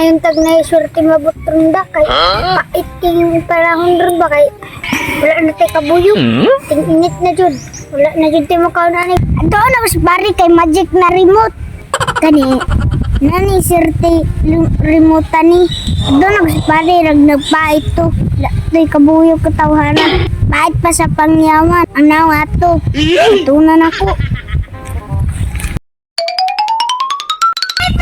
Mayon tag na swerte mabutong da kay pait king panahon ron ba kay wala na tay kabuyok. Ting init na jud. Wala na jud tay makaon ani. Ato na mas bari kay magic na remote. Kani nani swerte remote ani. Ato na mas bari rag nagpait to. Wala tay kabuyok katawhana. Pait pa sa pangyaman. Ang naong ato. Tunan ako.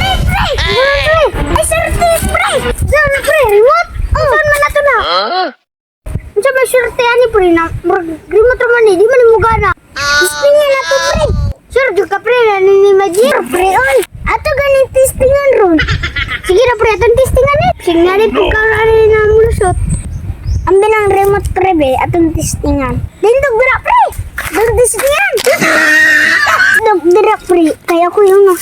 Pre! Ay, swerte, pre! Saan na, pre? Remote? Oh. Saan man na to na? Unsa ba swerte ani, pre? Na, murag remote raman ni, di man mo gana. Testingan na to, pre. Sure, jud ka, pre, na ni Magic. Pre, oy. Ato ganing testingan ron. Sige na, pre, atong testingan ni. Sige na ni, pagkaroon ani na mulusot. Ang binang remote, pre, be, atong testingan. Dindog dira, pre! Dindog testingan! Dindog dira, pre. Kaya ko yung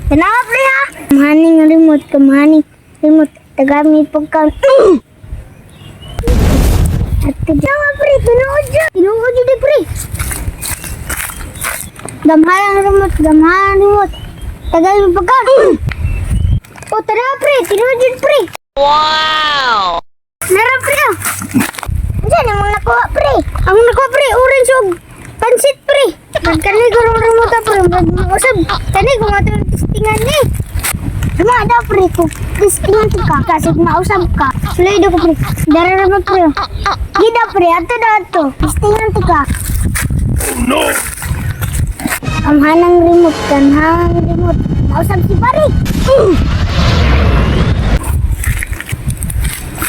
tanawa, pre, ha? Kamahaning remote, kamahaning remote. Tagami pagka. At tanawa, pre, tinuod dyan. Tinuod dyan, eh, pre. Gamhalang remote, gamhalang remote. Tagami pagka. O, tanawa, pre, tinuod dyan, pre. Wow! Nara, pre, ah. Diyan ang nakuha, pre. Ang nakuha, pre, orange og pansit, pre. Magkani ko ng remote, ah, pre. Mag-usab. Kani ko nga itong testingan ni. Duma daw, pre, kung testingan to ka, kasi mausab ka. Sulay daw ko, pre. Dara remote, pre. Gida, pre, ato daw ato. Testingan to ka. No! Ang hanang remote, kan hanang remote. Mausab si pare.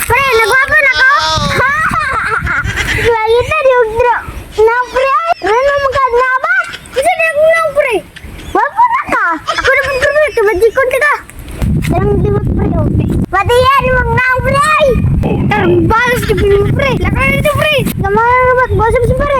Pre, nagwapo na ko. Lagi ta di og dro. Na pre, ay. Ano mo ka na ba? Isa na akong na pre. Wapo na ka. Ako na pud pre, tumajikon ka. Darang remote pre. Oh. Pati yan mag na pre. Ay. Oh no! Tarang balas di pre. Lakay dito pre. Gamay remote, mausab si pare.